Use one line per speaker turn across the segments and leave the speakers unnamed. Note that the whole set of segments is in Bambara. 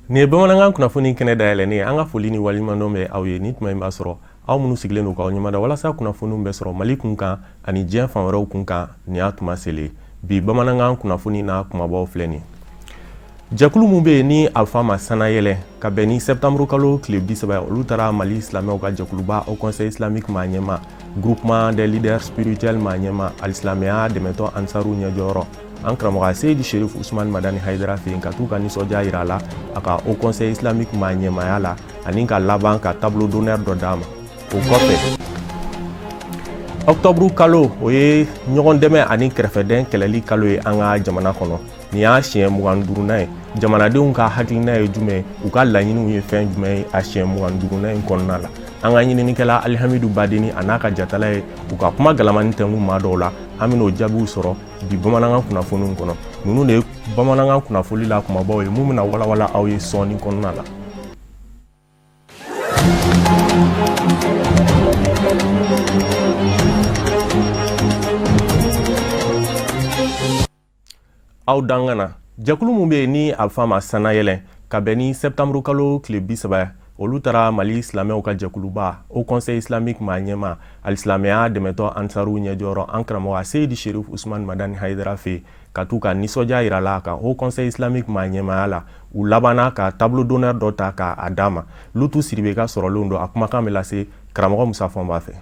Nin ye bamanankan kunnafoni kɛnɛ dayɛlɛnnen ye. An ka foli ni waleɲumandɔn bɛ aw ye. Ni tuma in b'a sɔrɔ aw minnu sigilen don k'aw ɲɛmada walasa kunnafoniw bɛ sɔrɔ Mali kun kan ani diɲɛ fan wɛrɛw kun kan, nin y'a tuma selen. Bi bamanankan kunnafoni n'a kumabaw filɛ nin. Jɛkulu min bɛ yen ni a fɔ a ma Sanayɛlɛ, ka bɛn ni septembre kalo tile 30 ye, olu taara Mali silamɛw ka jɛkuluba Haut Conseil islamique maa ɲɛma, Groupement des leaders spirituels maa ɲɛma, alisilamɛya dɛmɛtɔn Ansaru ɲɛjɔyɔrɔ, an karamɔgɔ Seyidi Sherif Usman Madani Hayidara fɛ yen, ka t'u ka nisɔndiya yira a la a ka Haut Conseil islamique maa ɲɛmaya la, ani ka laban ka tableau d'honneur dɔ d'a ma. O kɔfɛ, octobre kalo, o ye ɲɔgɔn dɛmɛ ani kɛrɛfɛdɛn kɛlɛli kalo ye an ka jamana kɔnɔ. Nin y'a siɲɛ 25nan ye. Jamanadenw ka hakilina ye jumɛn, u ka laɲiniw ye fɛn jumɛn ye a siɲɛ 25nan in kɔnɔna la? An ka ɲininikɛla Alihamidu Badeni a n'a ka jatala ye u ka kuma galamani tɛnku maa dɔw la. An bɛn'o jaabiw sɔrɔ bi bamanankan kunnafoniw kɔnɔ. Ninnu de ye bamanankan kunnafoni la kumabaw ye mun bɛna walawala aw ye sɔɔni kɔnɔna la. Aw dangana. Jɛkulu min bɛ yen ni a fɔ a ma Sanayɛlɛ, ka bɛn ni septembre kalo tile 30, olu taara Mali silamɛw ka jɛkuluba Haut Conseil islamique maa ɲɛma, alisilamɛya dɛmɛtɔn Ansaru ɲɛjɔyɔrɔ, an karamɔgɔ Seyidi Sherif Usman Madani Hayidara fɛ yen, ka t'u ka nisɔndiya yira la a ka Haut Conseil islamique maa ɲɛmaya la. U labanna ka tableau d'honneur dɔ ta k'a d'a ma. Lutu Siribe ka sɔrɔlenw don, a kumakan bɛ lase karamɔgɔ Musa Fɔnba fɛ.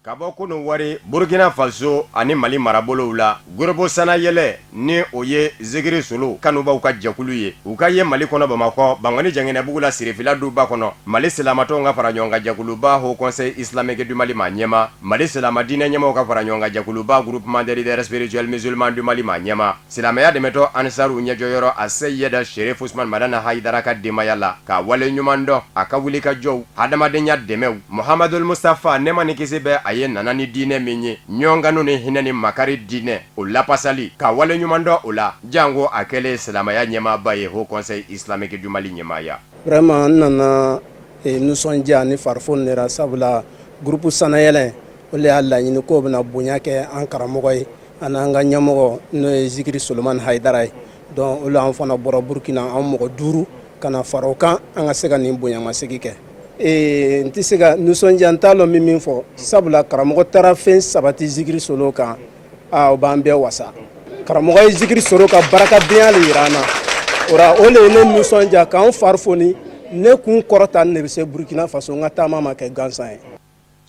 Ka bɔ Kɔnɔwari, Burukina Faso ani Mali marabolow la, Groupe Sanayɛlɛ, ni o ye Zikiri Solo kanubaw ka jɛkulu ye, u ka ye Mali kɔnɔ Bamakɔ Bankoni Jɛngɛnɛbugu la, Sirifila duba kɔnɔ, Mali silamatɔnw ka fara ɲɔgɔn kan jɛkuluba Haut Conseil islamique du Mali maa ɲɛma, Mali silama diinɛ ɲɛmaaw ka fara ɲɔgɔn kan jɛkuluba Groupement des leaders spirituels musulmans du Mali maa ɲɛma, silamɛya dɛmɛtɔn Ansaru ɲɛjɔyɔrɔ a Seyida Sherif Usman Madani Hayidara ka denbaya la, k'a wale ɲuman dɔn a ka wuli ka jɔw, hadamadenya dɛmɛw, Muhamadul Mustafa, nɛɛma ni kisi bɛ a ye, nana ni diinɛ min ye, ɲɔgɔnkanu ni hinɛ ni makari diinɛ, o lapasali, k'a wale ɲuman dɔn o la, janko a kɛlen silamɛya ɲɛmaaba ye, Haut Conseil islamique du Mali ɲɛmaaya.
Vraiment, n nana nisɔndiya ni farifoni de ra, sabula groupe Sanayɛlɛ, o le y'a laɲini k'o bɛna bonya kɛ an karamɔgɔ ye ani an ka ɲɛmɔgɔ, n'o ye Zikiri Solomani Hayidara ye. Donc o la, an fana bɔra Burukina, an mɔgɔ duuru, ka na fara o kan, an ka se ka nin bonyamasegin kɛ. N tɛ se ka nisɔndiya, n t'a lɔn min min fɔ, sabula karamɔgɔ taara fɛn sabati Zikiri Solo kan, aa, o b'an bɛɛ wasa. Karamɔgɔ ye Zikiri Solo ka barakadenya le yira an na. O la, o le ye ne nisɔndiya k'an fari foni, ne kun kɔrɔta ne bɛ se Burukina Faso, n ka taama ma kɛ gansan ye.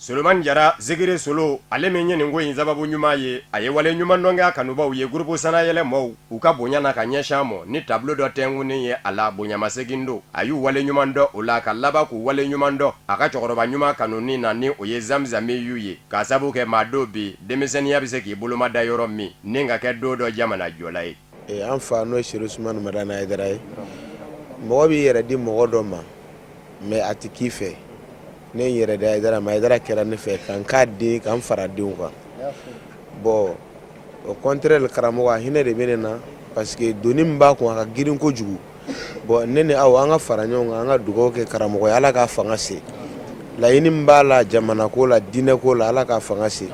Solomani Jara Zikiri Solo, ale min ye nin ko in sababu ɲuman ye, a ye wale ɲuman dɔn kɛ a kanubaw ye, Groupe Sanayɛlɛ mɔɔw, u ka bonya na ka ɲɛsin a ma ni tableau dɔ tɛnkunnen ye a la bonyamasegin don. A y'u wale ɲuman dɔn o la, ka laban k'u wale ɲuman dɔn a ka cɛkɔrɔba ɲuman kanuni na, ni o ye Zamzamiyu ye, k'a sabu kɛ maa don bi denmisɛnninya bɛ se k'i boloma da yɔrɔ min ni ka kɛ don dɔ jamana jɔla ye.
An fa, n'o ye Sherif Usumani Madani Hayidara ye, mɔgɔ b'i yɛrɛ di mɔgɔ dɔ ma, mais a tɛ k'i fɛ. Ne ye n yɛrɛ di Hayidara ma, Hayidara kɛra ne fɛ ka n k'a den, ka n fara denw kan. Bon, au contraire, karamɔgɔ a hinɛ de bɛ ne na, parce que doni min b'a kun, a ka girin kojugu. Bon, ne ni aw, an ka fara ɲɔgɔn kan, an ka dugawu kɛ karamɔgɔ ye, Ala k'a fanga se. Laɲini min b'a la jamana ko la, diinɛ ko la, Ala k'a fanga se.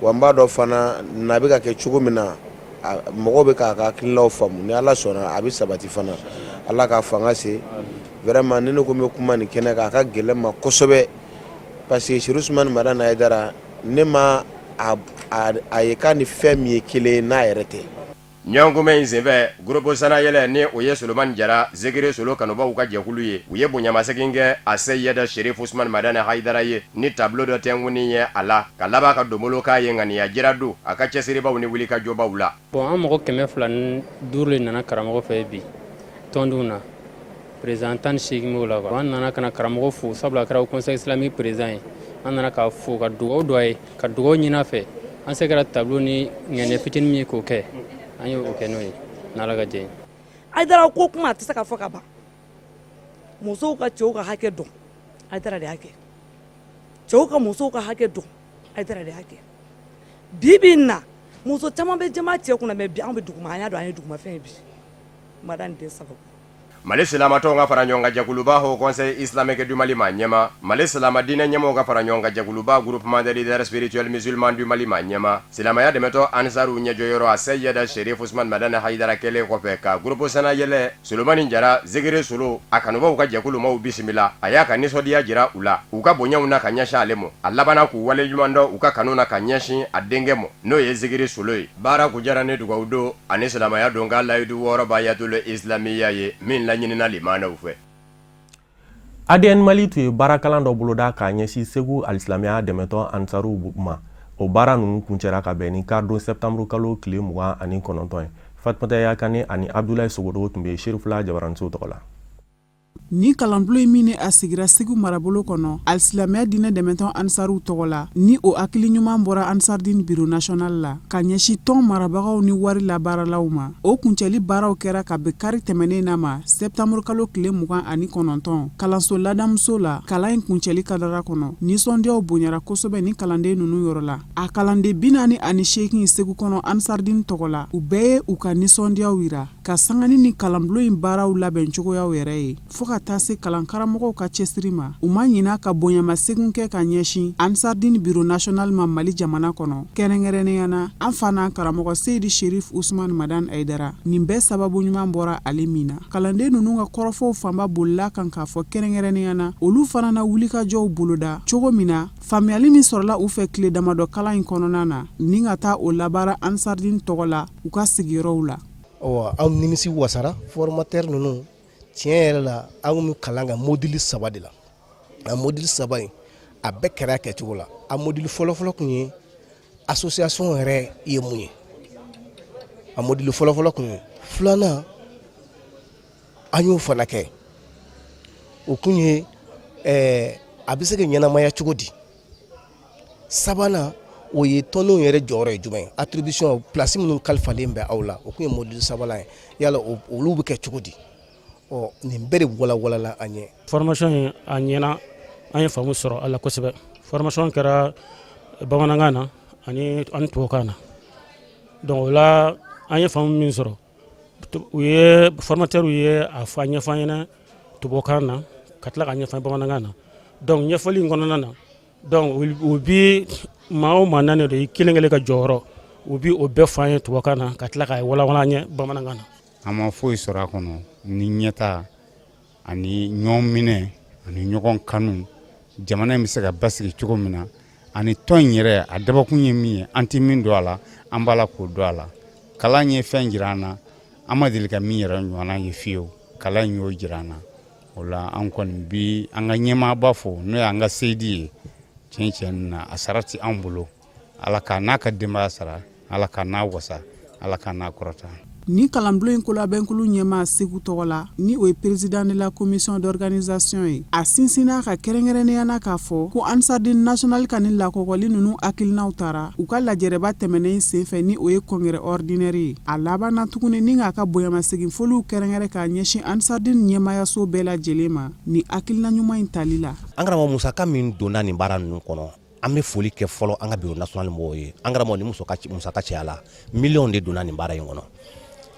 Wa n b'a dɔn fana, n'a bɛ ka kɛ cogo min na, mɔgɔw bɛ k'a ka hakililaw faamu. Ni Ala sɔnna, a bɛ sabati fana. Ala k'a fanga se. Vraiment, ni ne ko n bɛ kuma nin kɛnɛ kan, a ka gɛlɛn ma kosɛbɛ, parce que Sherif Usumani Madani Hayidara, ne ma a ye k'a ni fɛn min ye kelen ye n'a yɛrɛ tɛ.
Ɲɔgɔnkunbɛn in senfɛ, Groupe Sanayɛlɛ, ni o ye Solomani Jara Zikiri Solo kanubaw ka jɛkulu ye, u ye bonyamasegin kɛ a Seyida Sherif Usumani Madani Hayidara ye ni tableau dɔ tɛnkunnen ye a la, ka laban ka donbolo k'a ye ŋaniya jira don a ka cɛsiribaw ni wulikajɔbaw la.
Bon, an mɔgɔ 205 de nana karamɔgɔ fɛ bi tɔndenw na. Président 18 b'o la. An nana ka na karamɔgɔ fo, sabula a kɛra Conseil islamique président ye. An nana k'a fo, ka dugawu don a ye, ka dugawu ɲini a fɛ. An se kɛra tableau ni ŋɛniya fitinin min ye k'o kɛ, an ye o kɛ n'o ye, n'Ala ka jɛ ye.
Hayidara ko kuma a tɛ se ka fɔ ka ban. Musow ka cɛw ka hakɛ dɔn, Hayidara de y'a kɛ. Cɛw ka musow ka hakɛ dɔn, Hayidara de y'a kɛ. Bi bi in na, muso caman bɛ jama cɛ kunna, mais bi anw bɛ duguma, an y'a dɔn an ye dugumafɛn ye bi Madani den sababu.
Mali silamatɔnw ka fara ɲɔgɔn kan jɛkuluba Haut Conseil islamique du Mali maa ɲɛmaa, Mali silama diinɛ ɲɛmɔgɔw ka fara ɲɔgɔn kan jɛkuluba Groupement des leaders spirituels musulmans du Mali maa ɲɛmaa, silamaya dɛmɛtɔn Ansaru ɲɛjɔyɔrɔ a Seyida Sherif Usman Madani Hayidara kɛlen kɔfɛ ka groupe Sanayɛlɛ Solomani Jara Zikiri Solo a kanubaw ka jɛkulu maaw bisimila, a y'a ka nisɔndiya jira u la u ka bonyaw na ka ɲɛsin ale ma, a labanna k'u waleɲumandɔn u ka kanu na ka ɲɛsin a denkɛ ma, n'o ye Zikiri Solo ye. Baara kuncɛra ni dugawu don ani silamaya don ka layidu wɔɔrɔ bayatul islamiya ye min laɲinina limanaw fɛ.
ADN Mali tun ye baarakalan dɔ boloda k'a ɲɛsin Segu alisilamɛya dɛmɛtɔn Ansaruw ma. O baara ninnu kuncɛra ka bɛn ni karidon sɛptanburu kalo tile 29 ye. Fatumata Yaya Kane ani Abudulayi Sogodogo tun bɛ Serifula jabaraniso tɔgɔ la.
Nin kalanbulon in min ni a sigira Segu marabolo kɔnɔ alisilamɛya diinɛ dɛmɛtɔn Ansaruw tɔgɔ la, ni o hakili ɲuman bɔra Ansardine Bureau National la ka ɲɛsin tɔn marabagaw ni wari labaaralaw ma, o kuncɛli baaraw kɛra ka bɛn kari tɛmɛnen na ma sɛptanburukalo tile 29 kalanso ladamuso la. Kalan in kuncɛli kadara kɔnɔ, nisɔndiyaw bonyara kosɛbɛ ni kalanden ninnu yɔrɔ la. A kalanden 48 Segu kɔnɔ Ansardine tɔgɔ la, u bɛɛ ye u ka nisɔndiyaw jira ka sanga ni kalanbulon in baaraw labɛn cogoyaw yɛrɛ ye, fo ka taa se kalankaramɔgɔw ka cɛsiri ma. U ma ɲina ka bonyamasegin kɛ ka ɲɛsin Ansardine Bureau National ma Mali jamana kɔnɔ, kɛrɛnkɛrɛnnenya na an fa n'an karamɔgɔ Seyidi Sherif Usman Madani Hayidara. Nin bɛɛ sababu ɲuman bɔra ale min na. Kalanden ninnu ka kɔrɔfɔw fanba bolila kan k'a fɔ kɛrɛnkɛrɛnnenya na olu fana na wulikajɔw boloda cogo min na faamuyali min sɔrɔla u fɛ tile damadɔ kalan in kɔnɔna na, ni ka taa o labaara Ansardine tɔgɔ la u ka sigiyɔrɔw la.
Aw nimisi wasara. Formateur ninnu, tiɲɛ yɛrɛ la, an bɛ kalan kɛ module saba de la. A module saba in, a bɛɛ kɛra kɛcogo la. A module fɔlɔfɔlɔ tun ye association yɛrɛ ye mun ye, a module fɔlɔfɔlɔ tun ye. Filanan, an y'o fana kɛ, o tun ye a bɛ se ka ɲɛnamaya cogo di. Sabanan, o ye tɔndenw yɛrɛ jɔyɔrɔ ye jumɛn ye, attribution, place minnu kalifalen bɛ aw la, o tun ye module sabanan ye. Yala olu bɛ kɛ cogo di? Ɔ nin bɛɛ de walawalala an ye.
Formation in, a ɲɛna, an ye faamu sɔrɔ a la kosɛbɛ. Formation kɛra bamanankan na ani tubabukan na. Donc o la, an ye faamu min sɔrɔ, u ye formateur ye a fɔ a ɲɛfɔ an ɲɛna tubabukan na, ka tila k'a ɲɛfɔ bamanankan na. Donc ɲɛfɔli in kɔnɔna na, donc u bi maa o maa naani don, i kelen kelen ka jɔyɔrɔ, u bi o bɛɛ fɔ an ye tubabukan na, ka tila k'a walawala an ye bamanankan na.
An ma foyi sɔrɔ a kɔnɔ ni ɲɛta ani ɲɔgɔn minɛ ani ɲɔgɔn kanu, jamana in bɛ se ka basigi cogo min na, ani tɔn in yɛrɛ a dabakun ye min ye, an tɛ min don a la, an b'a la k'o don a la. Kalan ye fɛn jira an na, an ma deli ka min yɛrɛ ɲɔgɔnna ye fiyewu. Kalan in y'o jira an na. O la, an kɔni bi an ka ɲɛmaaba fo, n'o y'an ka seyidi ye. Tiɲɛ tiɲɛ na, a sara tɛ anw bolo. Ala ka n'a ka denbaya sara, Ala ka n'a wasa, Ala ka n'a kɔrɔta.
Ni kalanbulon in kolabɛnkulu ɲɛmaa Segu tɔgɔ la, ni o ye président de la commission d'organisation ye, a sinsinna ka kɛrɛnkɛrɛnnenya na k'a fɔ ko Ansardine National ka nin lakɔkɔli ninnu hakilinaw tara u ka lajɛrɛba tɛmɛnen senfɛ, ni o ye congrès ordinaire ye. A labanna tuguni ni k'a ka bonyamasegin foliw kɛrɛnkɛrɛn k'a ɲɛsin Ansardine ɲɛmaayaso bɛɛ lajɛlen ma ni hakilina ɲuman in tali la.
An karamɔgɔ, musaka min donna nin baara ninnu kɔnɔ, an bɛ foli kɛ fɔlɔ an ka bureau national mɔgɔw ye. An karamɔgɔ, ni musaka caya la, miliyɔn de donna nin baara in kɔnɔ.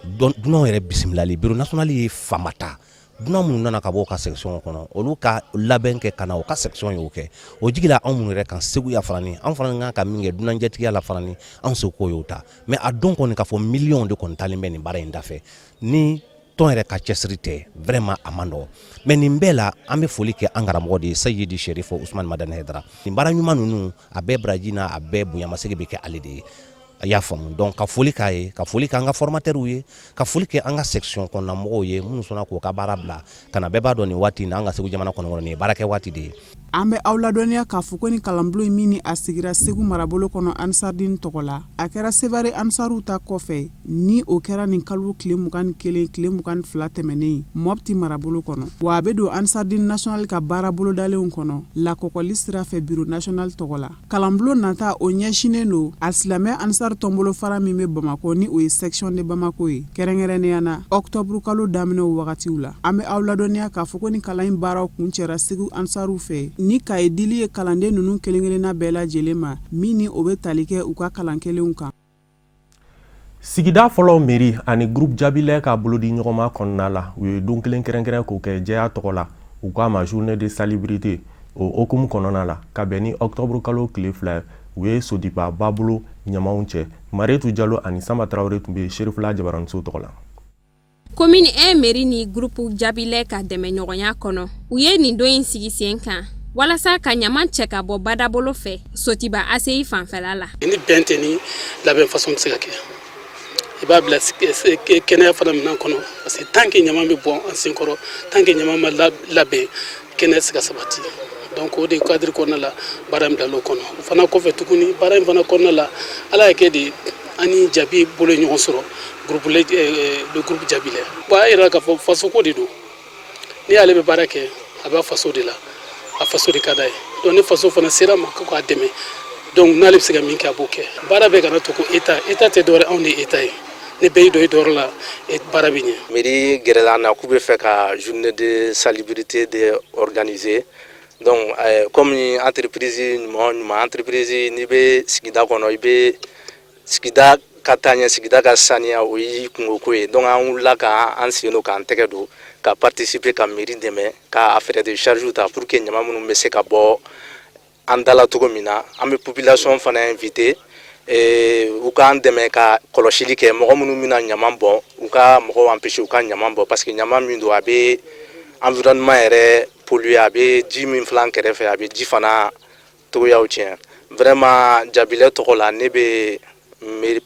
Dunanw yɛrɛ bisimilali, bureau national ye fanba ta. Dunan minnu nana ka bɔ ka section kɔnɔ, olu ka labɛn kɛ ka na, u ka section y'o kɛ. O jigila anw minnu yɛrɛ kan Segu ya fana, ni an fana kan ka min kɛ dunanjɛtigiya la fana, ni anw seko y'o ta. Mais a dɔn kɔni k'a fɔ miliyɔn de kɔni talen bɛ nin baara in dafɛ, ni tɔn yɛrɛ ka cɛsiri tɛ, vraiment a man nɔgɔ. Mais nin bɛɛ la, an bɛ foli kɛ an karamɔgɔ de ye, Seyidi Sherifo Usumani Madani Hayidara. Nin baara ɲuman ninnu, a bɛɛ baraji n'a a bɛɛ bonyamasegin bɛ kɛ ale de ye, a y'a faamu. Donc ka foli k'a ye, ka foli kɛ an ka formateurs ye, ka foli kɛ an ka section kɔnɔna mɔgɔw ye minnu sɔnna k'u ka baara bila ka na. Bɛɛ b'a dɔn nin waati in na, an ka Segu jamana kɔnɔ, nin ye baarakɛ waati de ye.
An bɛ aw ladɔnniya k'a fɔ ko ni kalanbulon in min ni a sigira Segu marabolo kɔnɔ Ansardine tɔgɔ la, a kɛra Sevare Ansaruw ta kɔfɛ, ni o kɛra nin kalo tile 21, tile 22 tɛmɛnen Mɔpti marabolo kɔnɔ. Wa a bɛ don Ansardine National ka baara bolodalenw kɔnɔ lakɔkɔli sira fɛ Bureau National tɔgɔ la. Kalanbulon nata, o ɲɛsinnen don a silamɛ Ansar tɔnbolofara min bɛ Bamakɔ, ni o ye section de Bamako ye, kɛrɛnkɛrɛnnenya na octobre kalo daminɛw wagatiw la. An bɛ aw ladɔnniya k'a fɔ ko ni kalan in baaraw kuncɛra Segu Ansaruw fɛ ni kaye dili ye kalanden ninnu kelen-kelenna bɛɛ lajɛlen ma, min ni o bɛ tali kɛ u ka kalan kelenw kan.
Sigida fɔlɔ mairie ani groupe Jabilɛ ka bolodi ɲɔgɔnma kɔnɔna la, u ye don kelen kɛrɛnkɛrɛn k'o kɛ jɛya tɔgɔ la. U k'a ma journée de salubrité. O hukumu kɔnɔna la, ka bɛn ni octobre kalo tile 2, u ye Sotiba babolo ɲamaw cɛ. Maretu Jalo ani Sanba Tarawele tun bɛ Serifula Jabaraniso tɔgɔ la.
Commune 1 mairie ni groupe Jabilɛ ka dɛmɛɲɔgɔnya kɔnɔ, u ye nin don in sigi sen kan walasa ka ɲama cɛ ka bɔ badabolo fɛ Sotiba ACI fanfɛla la.
Ni bɛn tɛ, ni labɛn façon tɛ se ka kɛ. I b'a bila kɛnɛya fana minɛn kɔnɔ, parce que tant que ɲama bɛ bɔn an senkɔrɔ, tant que ɲama ma labɛn, kɛnɛya tɛ se ka sabati. Donc o de cadre kɔnɔna la, baara in bila o kɔnɔ. O fana kɔfɛ tuguni, baara in fana kɔnɔna la, Ala y'a kɛ de, an ni Jabi bolo ye ɲɔgɔn sɔrɔ, groupe le groupe Jabilɛ. Bon, a yira k'a fɔ fasoko de don. Ni ale bɛ baara kɛ, a b'a faso de la, a faso de ka d'a ye. Donc ni faso fana sera ma ko k'a dɛmɛ, donc n'ale bɛ se ka min kɛ, a b'o kɛ. Baara bɛɛ kana to ko état. État tɛ dɔwɛrɛ, anw de ye état ye. Ni bɛɛ y'i dɔ i dɔyɔrɔ la, baara bɛ ɲɛ.
Mairie gɛrɛla an na k'u bɛ fɛ ka journée de salubrité de organiser. Donc comme entreprise ɲuman o ɲuman, entreprise n'i bɛ sigida kɔnɔ, i bɛ sigida ka taa ɲɛ, sigida ka saniya, o y'i kungoko ye. Donc an wulila k'an sen don, k'an tɛgɛ don, ka participer ka mairie dɛmɛ k'a frais de charge ta pour que ɲama minnu bɛ se ka bɔ an dala cogo min na. An bɛ population fana inviter u k'an dɛmɛ ka kɔlɔsili kɛ mɔgɔ minnu bɛna ɲama bɔn, u ka mɔgɔw empêcher u ka ɲama bɔn, parce que ɲama min don, a bɛ environnement yɛrɛ polluer, a bɛ ji min filɛ an kɛrɛfɛ, a bɛ ji fana togoyaw tiɲɛ. Vraiment, Jabilɛ tɔgɔ la, ne bɛ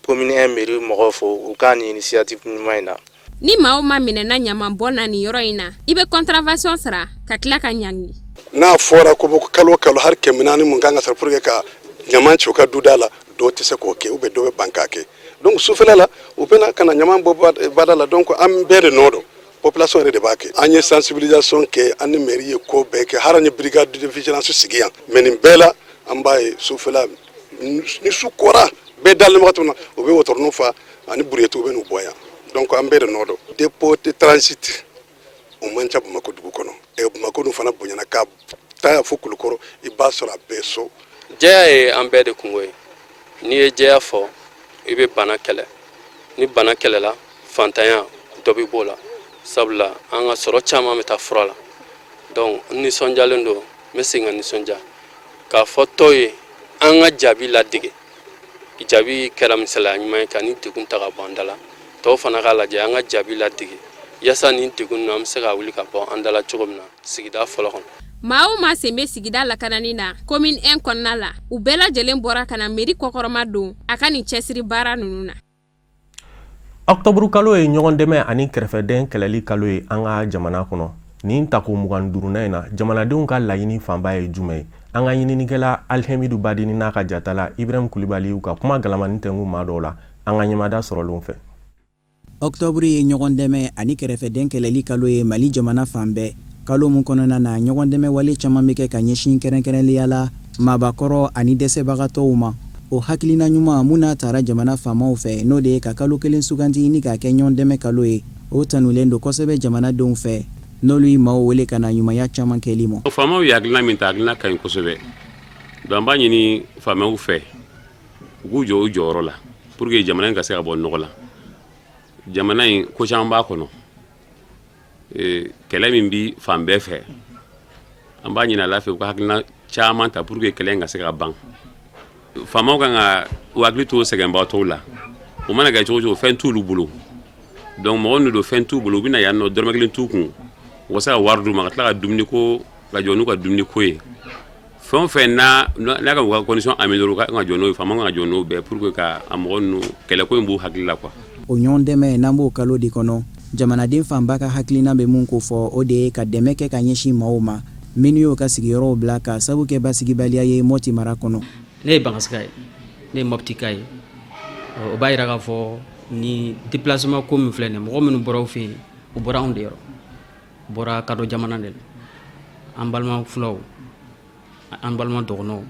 commune 1 mairie mɔgɔw fo u ka nin initiative ɲuman in na.
Ni maa o maa minɛna ɲama bɔn na nin yɔrɔ in na, i bɛ contravention sara ka tila ka ɲangi.
N'a fɔra ko kalo o kalo, hali 400 mun kan ka sara pour que ka ɲama ci u ka duda la, dɔw tɛ se k'o kɛ ou bien dɔw bɛ ban k'a kɛ. Donc sufɛla la, u bɛna ka na ɲama bɔ bada la. Donc an bɛɛ de nɔ don, population yɛrɛ de b'a kɛ. An ye sensibilisation kɛ, an ni mairie ye ko bɛɛ kɛ, hali an ye brigade de vigilance sigi yan, mais nin bɛɛ la, an b'a ye sufɛla, ni su kora, bɛɛ dalen wagati min na, u bɛ wotoroninw fa ani brouette, u bɛ n'u bɔ yan. Donc an bɛɛ de nɔ don. Dépôt de transit o man ca Bamakɔ dugu kɔnɔ. Ɛ, Bamakɔ dun fana bonyana ka taa fo Kulukɔrɔ, i b'a sɔrɔ a bɛɛ so.
Jɛya ye an bɛɛ de kungo ye. N'i ye jɛya fɔ, i bɛ bana kɛlɛ. Ni bana kɛlɛla, fantanya dɔ bɛ b'o la, sabula an ka sɔrɔ caman bɛ taa fura la. Donc n nisɔndiyalen don, n bɛ segin ka nisɔndiya k'a fɔ tɔw ye an ka Jaabi ladege. Jaabi kɛra misaliya ɲuman ye ka ni degun ta ka bɔ an da la. Tɔw fana k'a lajɛ, an ka jaabi ladege yaasa ni degun ninnu, an bɛ se ka wuli ka bɔ an da la cogo min na sigida fɔlɔ kɔnɔ.
Maa o maa sen bɛ sigida lakanani na commune 1 kɔnɔna la, u bɛɛ lajɛlen bɔra ka na mairie kɔkɔrɔma don a ka nin cɛsiri baara ninnu na.
Octobre kalo ye ɲɔgɔn dɛmɛ ani kɛrɛfɛdɛn kɛlɛli kalo ye an ka jamana kɔnɔ. Nin tako 25nan in na, jamanadenw ka laɲini fanba ye jumɛn ye? An ka ɲininikɛla Alihamidu Badini n'a ka jatala Ibrahim Kulibali y'u ka kuma galamani tɛnku maa dɔw la an ka ɲɛmada sɔrɔlenw fɛ.
Octobre ye ɲɔgɔn dɛmɛ ani kɛrɛfɛdɛn kɛlɛli kalo ye Mali jamana fan bɛɛ. Kalo min kɔnɔna na, ɲɔgɔn dɛmɛ wale caman bɛ kɛ ka ɲɛsin kɛrɛnkɛrɛnnenya la maabakɔrɔ ani dɛsɛbagatɔw ma. O hakilina ɲuman mun n'a tara jamana faamaw fɛ, n'o de ye ka kalo kelen sugandi ni k'a kɛ ɲɔgɔn dɛmɛ kalo ye, o tanulen don kosɛbɛ jamanadenw fɛ, n'olu ye maaw wele ka na ɲumanya caman kɛli ma.
Faamaw ye hakilina min ta, hakilina ka ɲi kosɛbɛ. Donc an b'a ɲini faamaw fɛ, u k'u jɔ u jɔyɔrɔ la pour que jamana in ka se ka bɔ nɔgɔ la. Jamana in, ko caman b'a kɔnɔ, kɛlɛ min bi fan bɛɛ fɛ. An b'a ɲini Ala fɛ, u ka hakilina caman ta pour que kɛlɛ in ka se ka ban. Faamaw kan ka u hakili to sɛgɛnbaatɔw la. O mana kɛ cogo cogo, fɛn t'olu bolo. Donc mɔgɔ ninnu don, fɛn t'u bolo, u bɛna yan nɔ, dɔrɔmɛ kelen t'u kun. U ka se ka wari d'u ma ka tila ka dumuni ko, ka jɔ n'u ka dumuni ko ye. Fɛn o fɛn n'a ka u ka condition améliorer, u ka kan ka jɔ n'o ye. Faamaw kan ka jɔ n'o bɛɛ pour que ka a mɔgɔ ninnu kɛlɛko in b'u hakili la quoi.
O ɲɔgɔn dɛmɛ n'an b'o kalo de kɔnɔ, jamanaden fanba ka hakilina bɛ mun ko fɔ, o de ye ka dɛmɛ kɛ ka ɲɛsin maaw ma minnu y'u ka sigiyɔrɔw bila ka sabu kɛ basigibaliya ye Mɔti mara kɔnɔ.
Ne ye Bangasika ye, ne ye Mɔptika ye. O b'a jira k'a fɔ ni déplacement ko min filɛ nin, mɔgɔ minnu bɔra aw fɛ yen, u bɔra anw de yɔrɔ, u bɔra kadɔ jamana de la. An balima fulaw, an balima dɔgɔnɔw,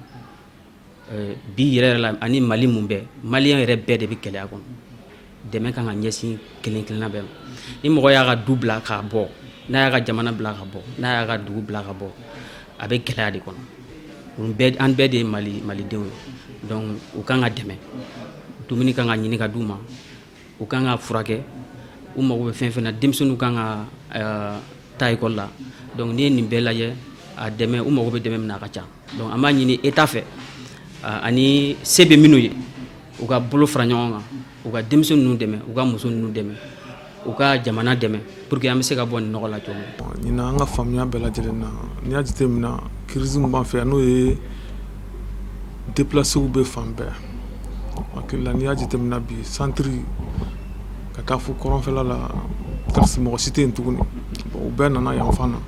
bi yɛrɛ yɛrɛ la, ani Mali mun bɛɛ, maliyɛn yɛrɛ bɛɛ de bɛ gɛlɛya kɔnɔ. Dɛmɛ kan ka ɲɛsin kelen kelenna bɛɛ ma. Ni mɔgɔ y'a ka du bila ka bɔ, n'a y'a ka jamana bila ka bɔ, n'a y'a ka dugu bila ka bɔ, a bɛ gɛlɛya de kɔnɔ. An bɛɛ de ye Mali malidenw ye. Donc u kan ka dɛmɛ, dumuni kan ka ɲini ka d'u ma. U kan ka furakɛ, u mago bɛ fɛn fɛn na, denmisɛnninw kan ka taa ekɔli la. Donc n'i ye nin bɛɛ lajɛ, a dɛmɛ, u mago bɛ dɛmɛ min na, a ka ca. Donc an b'a ɲini État fɛ ani se bɛ minnu ye, u ka bolo fara ɲɔgɔn kan, u ka denmisɛnnin ninnu dɛmɛ, u ka muso ninnu dɛmɛ, u ka jamana dɛmɛ, pour que an bɛ se ka bɔ nin nɔgɔ la cogo
min. Ɲinan, an ka faamuya bɛɛ lajɛlen na, n'i y'a jateminɛ, crise min b'an fɛ yan, n'o ye déplacés bɛ fan bɛɛ, hakili la, n'i y'a jateminɛ bi, centre ka taa fo kɔrɔnfɛla la, presque mɔgɔ si tɛ yen tuguni. U bɛɛ nana yan fan na.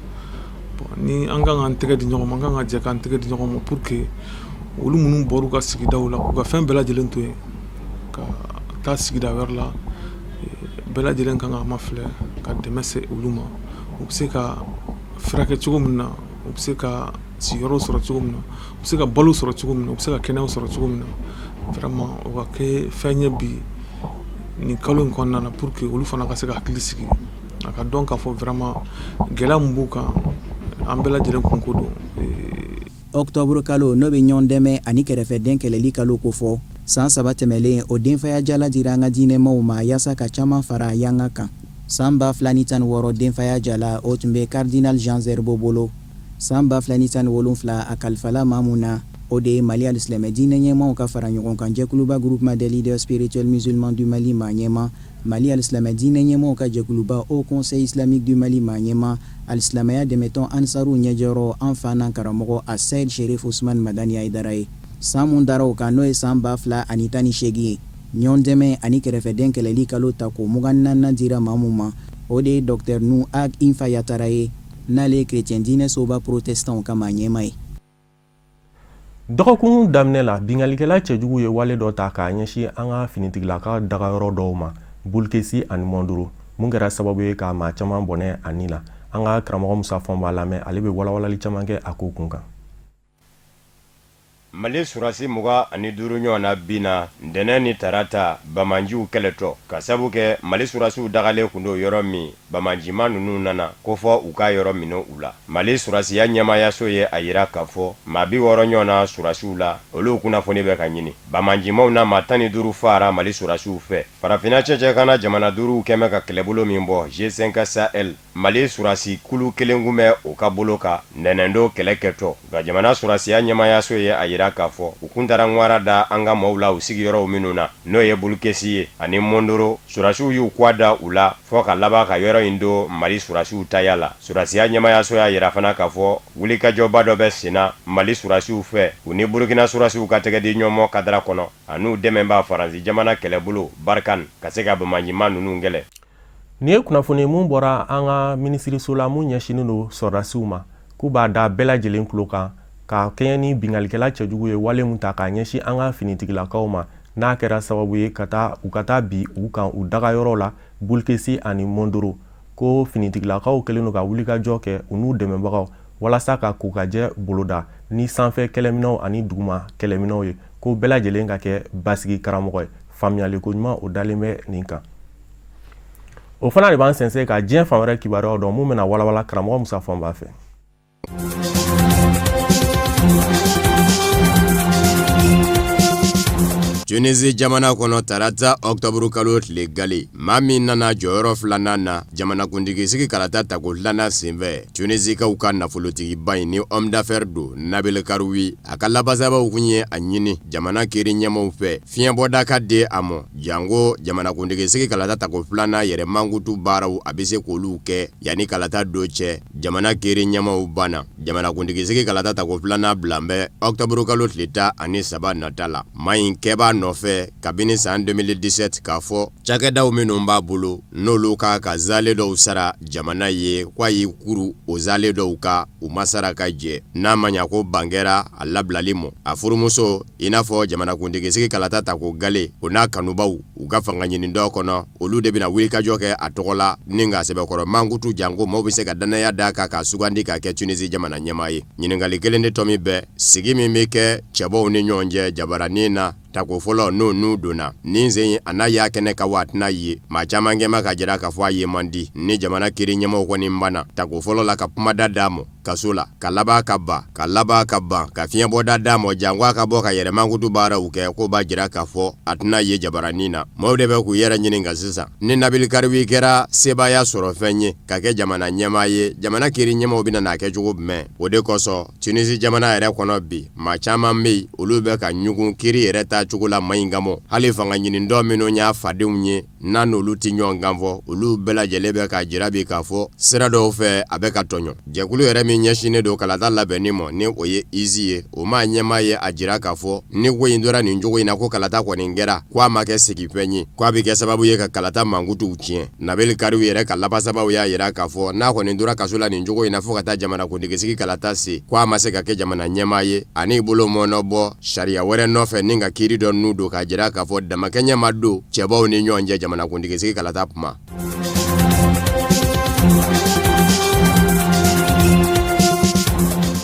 Ni an kan k'an tɛgɛ di ɲɔgɔn ma, an kan ka jɛ k'an tɛgɛ di ɲɔgɔn ma pour que olu minnu bɔr'u ka sigidaw la, k'u ka fɛn bɛɛ lajɛlen to yen ka taa sigida wɛrɛ la, bɛɛ lajɛlen kan ka mafilɛ ka dɛmɛ se olu ma, u bɛ se ka furakɛ cogo min na, u bɛ se ka sigiyɔrɔ sɔrɔ cogo min na, u bɛ se ka balo sɔrɔ cogo min na, u bɛ se ka kɛnɛya sɔrɔ cogo min na. Vraiment, o ka kɛ fɛn ye bi nin kalo in kɔnɔna na, pour que olu fana ka se ka hakili sigi, a ka dɔn k'a fɔ vraiment gɛlɛya min b'u kan, an bɛɛ lajɛlen kunko don.
Ɔkutɔburu kalo, n'o bɛ ɲɔgɔn dɛmɛ ani kɛrɛfɛdɛn kɛlɛli kalo kofɔ, san 3 tɛmɛlen, o denfaya jala dira an ka diinɛmaw ma yaasa ka caman fara yanga kan. San 2016 denfaya jala, o tun bɛ Cardinal Jean Zerbo bolo. San 2017, a kalifala maa mun na, o de ye Mali alisilamɛ diinɛ ɲɛmaaw ka fara ɲɔgɔn kan jɛkuluba Groupement des leaders spirituels musulmans du Mali maa ɲɛmaa, Mali alisilamɛ diinɛ ɲɛmaaw ka jɛkuluba Haut Conseil islamique du Mali maa ɲɛmaa, alisilamɛya dɛmɛtɔn Ansaru ɲɛjɔyɔrɔ, an fa n'an karamɔgɔ Asayid Sherif Usman Madani Hayidara ye. San mun dara o kan, n'o ye san 2018 ye, ɲɔgɔn dɛmɛ ani kɛrɛfɛdɛn kɛlɛli kalo tako 24nan dira maa mun ma, o de ye Dr Nu Ag Infa Yatara ye, n'ale ye chrétien diinɛ soba protestantw ka maa ɲɛmaa ye.
Dɔgɔkun daminɛ la, binkannikɛla cɛjugu ye wale dɔ ta k'a ɲɛsin an ka finitigilaka dagayɔrɔ dɔw ma Bulukesi ani Mɔndoro, mun kɛra sababu ye ka maa caman bɔnɛ a ni la. An ka karamɔgɔ Musa Fɔnba lamɛn, ale bɛ walawalali caman kɛ a ko kun kan.
Mali sɔrɔdasi 25 ɲɔgɔn na binna ntɛnɛn ni tarata banbaanciw kɛlɛtɔ, ka sabu kɛ Mali sɔrɔdasiw dagalen tun don yɔrɔ min, banbaancima ninnu nana ko fɔ u ka yɔrɔ minɛ u la. Mali sɔrɔdasiya ɲɛmaayaso ye a jira k'a fɔ maa 60 ɲɔgɔn na sɔrɔdasiw la, olu kunnafoni bɛ ka ɲini. Banbaancimaw na maa 15 faara Mali sɔrɔdasiw fɛ. Farafinna cɛcɛkana jamana duuruw kɛmɛ ka kɛlɛbolo min bɔ G5 Sahel, Mali sɔrɔdasi kulu kelen tun bɛ o ka bolo kan ntɛnɛndon kɛlɛ kɛtɔ. Nka jamana sɔrɔdasiya ɲɛmaayaso ye a jira k'a fɔ u kun taara ŋwara da an ka maaw la u sigiyɔrɔw minnu na, n'o ye Bulukesi ye ani Mondoro. Sɔrɔdasiw y'u kwa da u la fɔ ka laban ka yɔrɔ in don Mali sɔrɔdasiw taya la. Sɔrɔdasiya ɲɛmaayaso y'a jira fana k'a fɔ wulikajɔba dɔ bɛ senna Mali sɔrɔdasiw fɛ, u ni Burukina sɔrɔdasiw ka tɛgɛdiɲɔgɔnma kadara kɔnɔ, an'u dɛmɛbaa Faransi jamana kɛlɛbolo Barkhane, ka se ka banbaancima ninnu kɛlɛ.
Nin ye kunnafoni mun bɔra an ka minisiriso la mun ɲɛsinnen don sɔrɔdasiw ma, k'u b'a da bɛɛ lajɛlen tulo kan ka kɛɲɛ ni binkannikɛla cɛjugu ye wale mun ta k'a ɲɛsin an ka finitigilakaw ma, n'a kɛra sababu ye ka taa u ka taa bi u kan u dagayɔrɔ la Bulukesi ani Mondoro, ko finitigilakaw kɛlen don ka wulikajɔ kɛ u n'u dɛmɛbagaw walasa ka kokajɛ boloda ni sanfɛ kɛlɛminɛw ani duguma kɛlɛminɛw ye, ko bɛɛ lajɛlen ka kɛ basigi karamɔgɔ ye. Faamuyaliko ɲuman o dalen bɛ nin kan. O fana de b'an sɛnsɛn ka diɲɛ fan wɛrɛ kibaruyaw dɔn, mun bɛna walawala karamɔgɔ Musa Fɔnba fɛ.
Tunisie jamana kɔnɔ, tarata ɔkutɔburu kalo tile gale, maa min nana jɔyɔrɔ filanan na jamanakuntigi sigi kalata tako filanan senfɛ, Tunisikaw ka nafolotigiba in ni homme d'affaires don, Nabil Karoui, a ka lafasabaw kun ye a ɲini jamana kiri ɲɛmaaw fɛ fiɲɛbɔda ka di a ma, janko jamanakuntigi sigi kalata tako filanan yɛrɛ mankutu baaraw, a bɛ se k'olu kɛ yanni kalata don cɛ. Jamana kiri ɲɛmaaw banna jamanakuntigi sigi kalata tako filanan bila bɛ ɔkutɔburu kalo tile 13 nata la. Maa in kɛbaa nɔfɛ kabini san 2017 k'a fɔ cakɛdaw minnu b'a bolo, n'olu ka ka zale dɔw sara jamana ye, k'a y'i kuru o zale dɔw kan, u ma sara ka jɛ. N'a ma ɲa ko ban kɛra a labilali ma, a furumuso, i n'a fɔ jamanakuntigi sigi kalata tako gale, o n'a kanubaw, u ka fanga ɲini dɔ kɔnɔ, olu de bɛna wulikajɔ kɛ a tɔgɔ la ni ka sɛbɛkɔrɔ mankutu, janko maaw bɛ se ka dannaya d'a kan k'a sugandi k'a kɛ Tunisie jamana ɲɛmaa ye. Ɲininkali kelen de tɔmi bɛ sigi min bɛ kɛ cɛbɔw ni ɲɔgɔn cɛ jabaranin na tako fɔlɔ, n'o n'u donna nin sen a n'a y'a kɛnɛ kan wa a tɛna ye. Maa caman kɛma ka jira k'a fɔ a ye man di ni jamana kiri ɲɛmaaw kɔni banna tako fɔlɔ la ka kumada d'a ma. kaso la, ka laban ka ban, ka laban ka ban ka fiɲɛbɔda d'a ma janko a ka bɔ ka yɛrɛ mankutu baaraw kɛ, k'o b'a jira k'a fɔ a tɛna ye jabaranin na. Maaw de bɛ k'u yɛrɛ ɲininka sisan ni Nabil Karoui kɛra sebaaya sɔrɔ fɛn ye ka kɛ jamana ɲɛmaa ye, jamana kiiri ɲɛmaaw bɛna n'a kɛ cogo jumɛn? O de kosɔn Tunisi jamana yɛrɛ kɔnɔ bi, maa caman bɛ yen, olu bɛ ka ɲugun kiiri yɛrɛ taacogo la maɲigamɔ. Hali fanga ɲinitɔ minnu y'a fadenw ye, n'a n'olu tɛ ɲɔgɔn kan fɔ, olu bɛɛ lajɛlen bɛ k'a jira bi k'a fɔ sira dɔw fɛ a bɛ ka tɔɲɔ. Jɛkulu yɛrɛ min ɲɛsinnen don kalata labɛnni ma, ni o ye ISI ye, o maa ɲɛmaa ye a jira k'a fɔ ni ko in tora nin cogo in na, ko kalata kɔni kɛra, ko a ma kɛ sigifɛn ye, ko a bɛ kɛ sababu ye ka kalata mankutuw tiɲɛ. Nabil Karoui yɛrɛ ka lafasabaw y'a jira k'a fɔ n'a kɔni tora kaso la nin cogo in na fo ka taa jamanakuntigisigi kalata se, ko a ma se ka kɛ jamana ɲɛmaa ye, ani bolo mɔnɔbɔ sariya wɛrɛ nɔfɛ ni ka kiiri dɔ nu don k'a jira k'a fɔ damakɛɲɛ ma don cɛbaw ni ɲɔgɔn cɛ jamanakuntigisigi kalata kuma.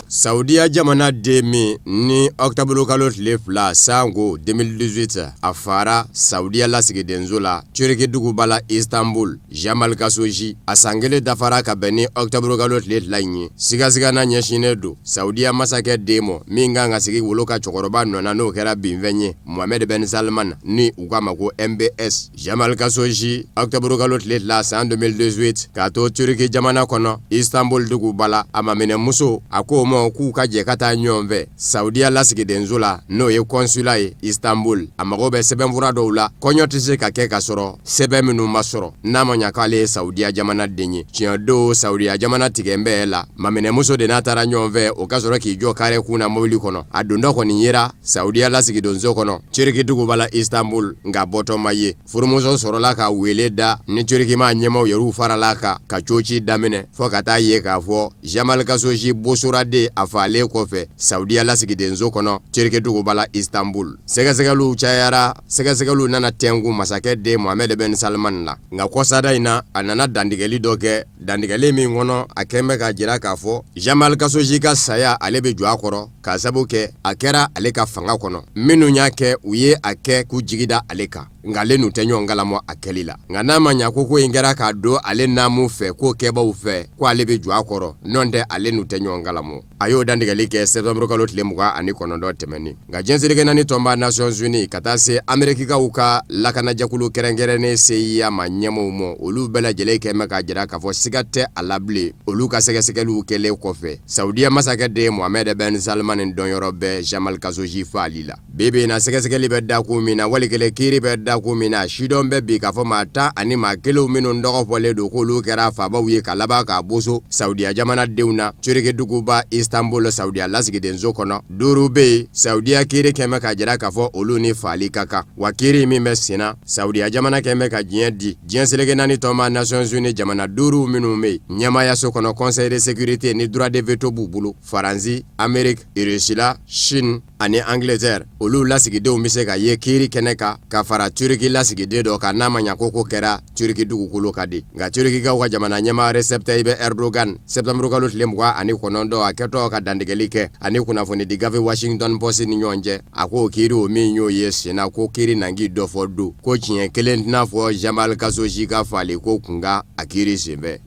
Saudiya jamana den min ni ɔkutɔburukalo tile 2 san ko 2018 a fara Saudiya lasigidenso la Turki duguba la Istanbul, Jamal Khashoggi, a san kelen dafara ka bɛn ni ɔkutɔburukalo tile 2 in ye. Sigasigana ɲɛsinnen don Saudiya masakɛ den ma min kan ka sigi wolo ka cɛkɔrɔba nɔ na, n'o kɛra binfɛn ye, Mohamed Ben Salman, ni u k'a ma ko MBS. Jamal Khashoggi, ɔkutɔburukalo tile 2 san 2018, k'a to Turki jamana kɔnɔ Istanbul duguba la, a maminɛmuso, a k'o ma k'u ka jɛ ka taa ɲɔgɔn fɛ Saudiya lasigidenso la, n'o ye consulat ye Istanbul. A mago bɛ sɛbɛnfura dɔw la, kɔɲɔ tɛ se ka kɛ ka sɔrɔ sɛbɛn minnu ma sɔrɔ, n'a ma ɲa k'ale ye Saudiya jamana den ye. Tiɲɛ don, Saudiya jamana tigɛn bɛɛ la, maminɛmuso de n'a taara ɲɔgɔn fɛ, o ka sɔrɔ k'i jɔ kare kun na mobili kɔnɔ. A dontɔ kɔni yera Saudiya lasigidenso kɔnɔ Turki duguba la Istanbul, nka bɔtɔ ma ye. Furumuso sɔrɔla ka wele da ni Turki maa ɲɛmaaw yɛrɛw farala a kan ka coci daminɛ, fo ka taa ye k'a fɔ Jamal Khashoggi bosora de a faalen kɔfɛ Saudiya lasigidenso kɔnɔ Turki duguba la Istanbul. Sɛgɛsɛgɛliw cayara, sɛgɛsɛgɛliw nana tɛnku masakɛ den Mohamed Ben Salman la, nka kɔsada in na, a nana dantigɛli dɔ kɛ, dantigɛli min kɔnɔ a kɛn bɛ k'a jira k'a fɔ Jamal Khashoggi ka saya, ale bɛ jɔ a kɔrɔ, k'a sabu kɛ a kɛra ale ka fanga kɔnɔ. Minnu y'a kɛ, u ye a kɛ k'u jigi da ale kan, nka ale n'u tɛ ɲɔgɔn kalama a kɛli la. Nka n'a ma ɲa ko ko in kɛra k'a don ale naamu fɛ, k'o kɛbaw fɛ, ko ale bɛ jɔ a kɔrɔ, nɔntɛ ale n'u tɛ ɲɔgɔn kalama. A y'o dantigɛli kɛ septembre kalo tile 29 tɛmɛnen. Nka diɲɛ seleke naani tɔnba Nations Unies ka taa se Amerikikaw ka lakanajɛkulu kɛrɛnkɛrɛnnen CIA ma ɲɛmaaw ma, olu bɛɛ lajɛlen kɛn bɛ k'a jira k'a fɔ siga tɛ a la bilen, olu ka sɛgɛsɛgɛliw kɛlen kɔfɛ, Saudiya masakɛ den Mohamed Ben Salman dɔnyɔrɔ bɛ Jamal Khashoggi faali la. Bi bi in na, sɛgɛsɛgɛli bɛ dakun min na, wali kelen kiiri bɛ dakun min na, sidɔn bɛ bi k'a fɔ maa 10 ani maa kelen minnu tɔgɔ fɔlen don k'olu kɛra faabaw ye ka laban k'a boso Saudiya jamanadenw na Turki duguba Istanbul Saudiya lasigidenso kɔnɔ. Duuru bɛ yen, Saudiya kiiri kɛn bɛ k'a jira k'a fɔ olu ni faali ka kan, wa kiiri min bɛ senna, Saudiya jamana kɛn bɛ ka diɲɛ di diɲɛ seleke naani tɔnba Nations Unies jamana duuru minnu bɛ yen ɲɛmaayaso kɔnɔ Conseil de sécurité ni droit de veto b'u bolo, Faransi, Ameriki, Russie, Chine ani Angleterre, olu lasigidenw bɛ se ka ye kiiri kɛnɛ kan ka fara Turki lasigiden dɔ kan, n'a ma ɲa ko ko kɛra Turki dugukolo kan de. Nka Turkikaw ka jamana ɲɛmaa Recep Tayyip Erdogan, septembre kalo tile 29, a kɛtɔ ka dantigɛli kɛ ani kunnafonidi gafe Washington Post ni ɲɔgɔn cɛ, a ko kiiri o min y'o ye senna, ko kiiri nangi dɔ fɔ don, ko tiɲɛ kelen tɛna fɔ Jamal Khashoggi ka faali ko kunkan a kiiri senfɛ.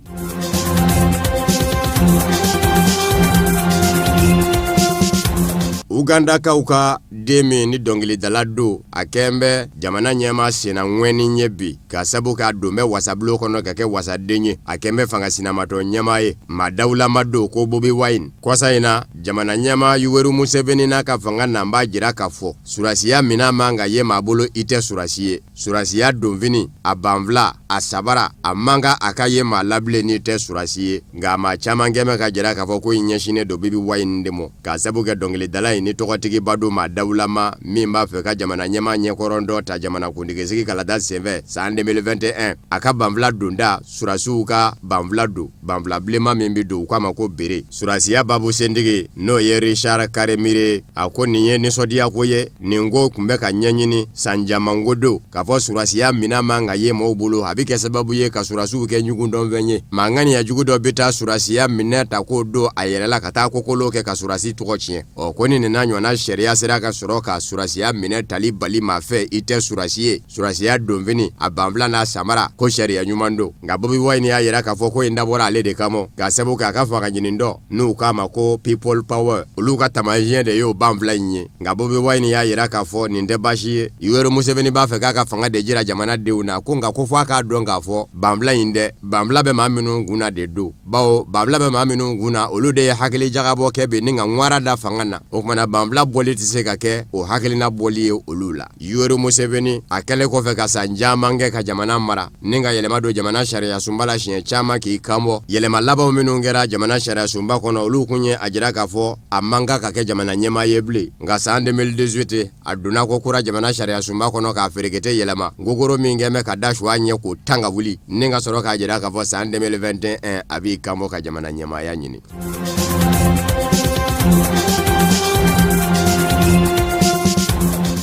Ugandakaw ka den min ni dɔnkilidala don, a kɛn bɛ jamana ɲɛmaa senna ŋɛni ye bi, k'a sabu k'a don bɛ wasabulon kɔnɔ ka kɛ wasaden ye. A kɛn bɛ fanga sinamatɔn ɲɛmaa ye, maa dawulama don ko Bobi Wine. Kɔsa in na, jamana ɲɛmaa Yoweri Museveni n'a ka fanga nan b'a jira k'a fɔ surasiya minɛn man ka ye maa bolo i tɛ surasi ye. Surasiya donfini, a banfula, a sabara, a man kan a ka ye maa la bilen n'i tɛ surasi ye. Nka maa caman kɛn bɛ k'a jira k'a fɔ ko in ɲɛsinnen don Bobi Wine de ma, k'a sabu kɛ dɔnkilidala in ni tɔgɔtigiba don, maa dawulama min b'a fɛ ka jamana ɲɛmaa ɲɛkɔrɔ dɔ ta jamanakuntigisigi kalata senfɛ san 2021. A ka banfula donda, surasiw ka banfula don, banfula bilenman min bɛ don, u k'a ma ko bere. Surasiya babu sentigi, n'o ye Richard Karemire, a ko nin ye nisɔndiyako ye. Nin ko tun bɛ ka ɲɛɲini san caman ko don, k'a fɔ surasiya minɛn man ka ye maaw bolo, a bɛ kɛ sababu ye ka surasiw kɛ ɲugundɔnfɛn ye. Maa ŋaniya jugu dɔ bɛ taa surasiya minɛn ta k'o don a yɛrɛ la ka taa kokolo kɛ ka surasi tɔgɔ tiɲɛ. Ɔ ko ni nin n'a ɲɔgɔnna sariya sera ka sɔrɔ ka surasiya minɛ tali bali maa fɛ, i tɛ surasi ye. Surasiya donfini, a banfula n'a samara, ko sariya ɲuman don. Nka Bobi Wine y'a yira k'a fɔ ko in dabɔra ale de kama, k'a sabu kɛ a ka fanga ɲini dɔ n'u k'a ma ko People Power, olu ka taamasiyɛn de y'o banfula in ye. Nka Bobi Wine y'a yira k'a fɔ nin tɛ baasi ye. Yoweri Museveni b'a fɛ k'a ka fanga de jira jamana denw na, ko nka ko fɔ a k'a dɔn k'a fɔ banfula in dɛ, banfula bɛ maa minnu kun na de don, bawo banfula bɛ maa minnu kun na, olu de ye hakili jagabɔ kɛ bi ni ka ŋwara da fanga na. O tuma na banfula bɔli tɛ se ka kɛ o hakilina bɔli ye olu la. Yoweri Museveni a kɛlen kɔfɛ ka san caman kɛ ka jamana mara ni ka yɛlɛma don jamana sariyasunba la siɲɛ caman k'i kanbɔ, yɛlɛma labanw minnu kɛra jamana sariyasunba kɔnɔ, olu kun ye a jira k'a fɔ a man kan ka kɛ jamana ɲɛmaa ye bilen. Nka san 2018 a donna ko kura jamana sariyasunba kɔnɔ k'a ferekete yɛlɛma, gogoro min kɛn bɛ ka da suwa ɲɛ k'o tan ka wuli, ni ka sɔrɔ k'a jira k'a fɔ san 2021 a b'i kanbɔ ka jamana ɲɛmaaya ɲini.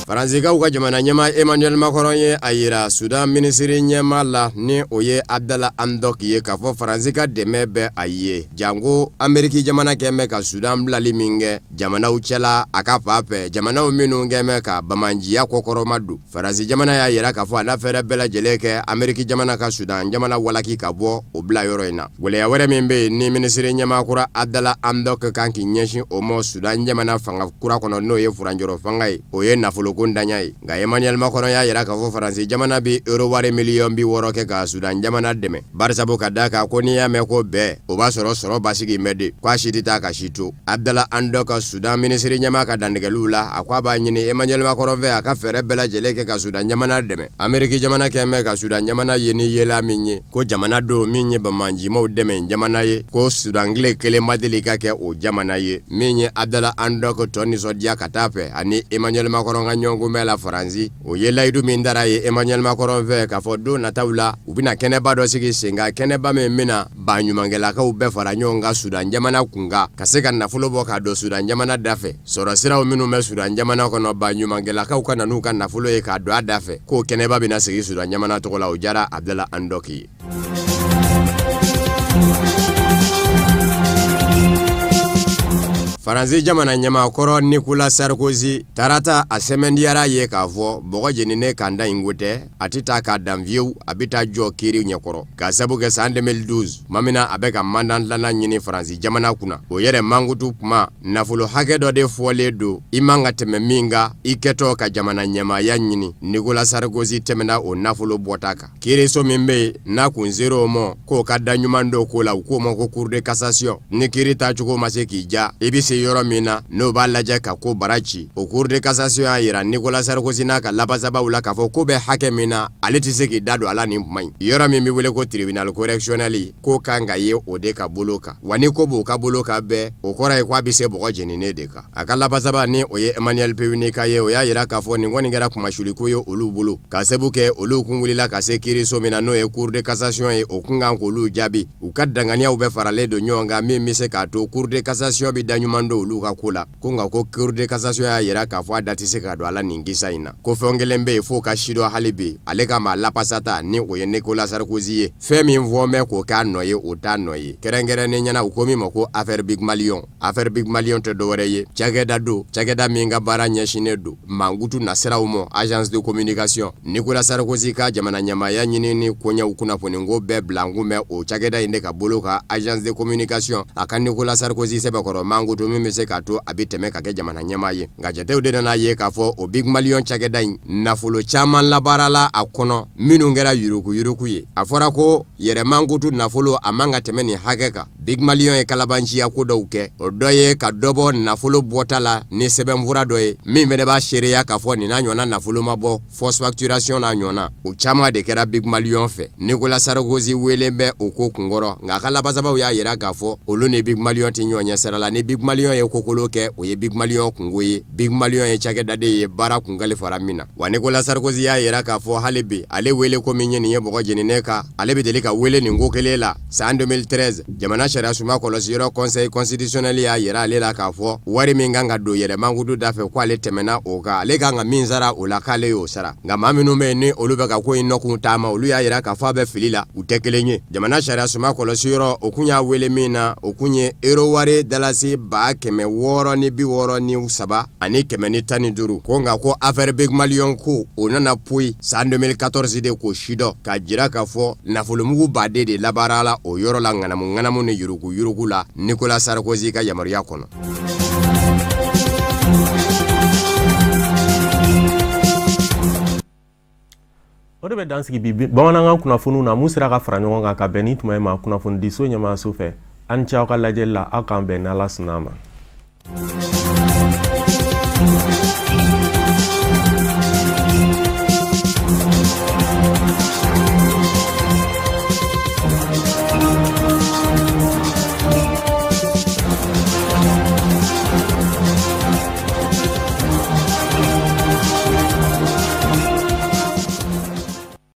Faransikaw ka jamana ɲɛmaa Emmanuel Macron ye a yira Sudan minisiri ɲɛmaa la ni o ye Abdala Hamdok ye k'a fɔ Faransi ka dɛmɛ bɛ a ye, janko Ameriki jamana kɛn bɛ ka Sudan bilali min kɛ jamanaw cɛla a ka fan fɛ, jamanaw minnu kɛn bɛ ka banbaanciya kɔkɔrɔma don. Faransi jamana y'a yira k'a fɔ a na fɛɛrɛ bɛɛ lajɛlen kɛ Ameriki jamana ka Sudan jamana walaki ka bɔ o bila yɔrɔ in na. Gɛlɛya wɛrɛ min bɛ yen ni minisiri ɲɛmaa kura Abdala Hamdok kan k'i ɲɛsin o ma Sudan jamana fanga kura kɔnɔ, n'o ye furancɛrɔ fanga ye, o ye nafoloko ntanya ye. Nka Emmanuel Macron y'a yira k'a fɔ Faransi jamana bɛ euro wari miliyɔn 60 kɛ ka Sudan jamana dɛmɛ, barisabu ka d'a kan ko n'i y'a mɛn ko bɛɛ, o b'a sɔrɔ sɔrɔ basigi bɛ de, k'a si tɛ taa ka si to. Abdala Hamdok, Sudan minisiri ɲɛmaa ka dantigɛliw la, a ko a b'a ɲini Emmanuel Macron fɛ a ka fɛɛrɛ bɛɛ lajɛlen kɛ ka Sudan jamana dɛmɛ. Ameriki jamana kɛn bɛ ka Sudan jamana ye ni yela min ye, ko jamana don min ye banbaancimaw dɛmɛ jamana ye, ko Sudan tile kelen ma deli ka kɛ o jamana ye. Min ye Abdala Hamdok tɔ nisɔndiya ka taa fɛ ani Emmanuel Macron ka ɲɔgɔnkunbɛn la Faransi, o ye layidu min tara ye Emmanuel Macron fɛ k'a fɔ don nataw la, u bɛna kɛnɛba dɔ sigi sen kan, kɛnɛba min bɛna baɲumankɛlakaw bɛɛ fara ɲɔgɔn kan Sudan jamana kunkan, ka se ka nafolo bɔ k'a don Sudan jamana dafɛ. Sɔrɔ siraw minnu bɛ Sudan jamana kɔnɔ, baɲumankɛlakaw ka na n'u ka nafolo ye k'a don a dafɛ, k'o kɛnɛba bɛna sigi Sudan jamana tɔgɔ la. O diyara Abdala Hamdok ye. Faransi jamana ɲɛmaa kɔrɔ Nicolas Sarkozy tarata a sɛmɛntiyara ye k'a fɔ bɔgɔ jeninen kan da in ko tɛ, a tɛ taa k'a dan fiyewu, a bɛ taa jɔ kiiri ɲɛkɔrɔ, k'a sabu kɛ san 2012 tuma min na a bɛ ka mandat filanan ɲini Faransi jamana kunna, o yɛrɛ mankutu kuma nafolo hakɛ dɔ de fɔlen don i man ka tɛmɛ min kan i kɛtɔ ka jamana ɲɛmaaya ɲini. Nicolas Sarkozy tɛmɛna o nafolo bɔta kan. Kiiriso min bɛ yen n'a kun sera o ma k'o ka da ɲuman don ko la, u k'o ma ko cour de cassation, ni kiiri taacogo ma se k'i ja, i bɛ se yɔrɔ min na n'o b'a lajɛ ka ko bara ci, o cour de cassation y'a yira Nicolas Sarkozy n'a ka lafasabaw la k'a fɔ ko bɛ hakɛ min na, ale tɛ se k'i da don a la nin kuma in. Yɔrɔ min bɛ wele ko tribunal correctionnel, ko kan ka ye o de ka bolo kan, wa ni ko b'o ka bolo kan bɛɛ, o kɔrɔ ye k'a bɛ se bɔgɔ jeninen de kan. A ka lafasaba ni o ye Emmanuel Piwnika ye, o y'a yira k'a fɔ nin kɔni kɛra kunmasuuliko ye olu bolo, k'a sabu kɛ olu kun wulila ka se kiiriso min na n'o ye cour de cassation ye, o kun kan k'olu jaabi. U ka danganiyaw bɛɛ faralen don ɲɔgɔn kan min bɛ se k'a to cour de cassation bɛ da ɲuman don olu ka ko la. Ko nka ko cour de cassation y'a yira k'a fɔ a da tɛ se ka don a la nin kisa in na, ko fɛn kelen bɛ yen f'o ka sidɔn hali bi, ale ka maa lafasata ni o ye Nicolas Sarkozy ye, fɛn min fɔ bɛ k'o k'a nɔ ye, o t'a nɔ ye. Kɛrɛnkɛrɛnnen ɲɛna, u ko min ma ko affaire Bygmalion. Affaire Bygmalion tɛ dɔwɛrɛ ye, cakɛda don, cakɛda min ka baara ɲɛsinnen don mankutu nasiraw ma, agence de communication. Nicolas Sarkozy ka jamana ɲɛmaaya ɲinini koɲɛw kunnafoniko bɛɛ bilankun bɛ o cakɛda in de ka bolo kan, agence de communication. A ka Nicolas Sarkozy sɛbɛkɔrɔ mankutu min bɛ se k'a to a bɛ tɛmɛ ka kɛ jamana ɲɛmaa ye. Nka jatew de nana ye k'a fɔ o Bygmalion cakɛda in nafolo caman labaarala a kɔnɔ minnu kɛra yuruguyurugu ye. A fɔra ko yɛrɛ mankutu nafolo a man ka tɛmɛ nin hakɛ kan. Bygmalion ye kalabanciya ko dɔw kɛ, o dɔ ye ka dɔ bɔ nafolo bɔta la ni sɛbɛnfura dɔ ye min fana b'a seereya k'a fɔ nin n'a ɲɔgɔnna nafolo ma bɔ, fausse facturation n'a ɲɔgɔnna, o caman de kɛra Bygmalion fɛ. Nicolas Sarkozy welen bɛ o ko kunkɔrɔ, nka a ka lafasabaw y'a yira k'a fɔ olu ni Bygmalion tɛ ɲɔgɔn ɲɛ sira la. Ni Bygmalion ye kokolo kɛ, o ye Bygmalion kunko ye. Bygmalion ye cakɛda de ye baara kun kalifara min na. Wa Nicolas Sarkozy y'a yira k'a fɔ hali bi ale wele ko min ye nin ye bɔgɔ jeninen kan, ale bɛ deli ka wele nin ko kelen la san 2013. Jamana sariyasunba kɔlɔsiyɔrɔ conseil constitutionnel y'a yira ale la k'a fɔ wari min kan ka don yɛrɛ mankutu da fɛ, ko ale tɛmɛna o kan, ale kan ka min sara o la, k'ale y'o sara. Nka maa minnu bɛ yen ni olu bɛ ka ko in nɔkun taama, olu y'a yira k'a fɔ a bɛ fili la, u tɛ kelen ye. Jamana sariyasunba kɔlɔsiyɔrɔ o kun y'a wele min na, o kun ye euro wari dalasi ba 663 115. Ko nka ko affaire Bygmalion ko o nana poyi san 2014 de k'o sidɔn, k'a jira k'a fɔ nafolomugu baden de labaarala o yɔrɔ la ŋanamu ŋanamu ni yurugu yurugu la Nicolas Sarkozy ka yamaruya kɔnɔ.
O de bɛ dan sigi bi bamanankan kunnafoniw na mun sera ka fara ɲɔgɔn kan ka bɛn ni tuma in ma kunnafonidiso ɲɛmaayaso fɛ. Aw ni ce aw ka lajɛli la, aw k'an bɛn n'Ala sɔnna a ma.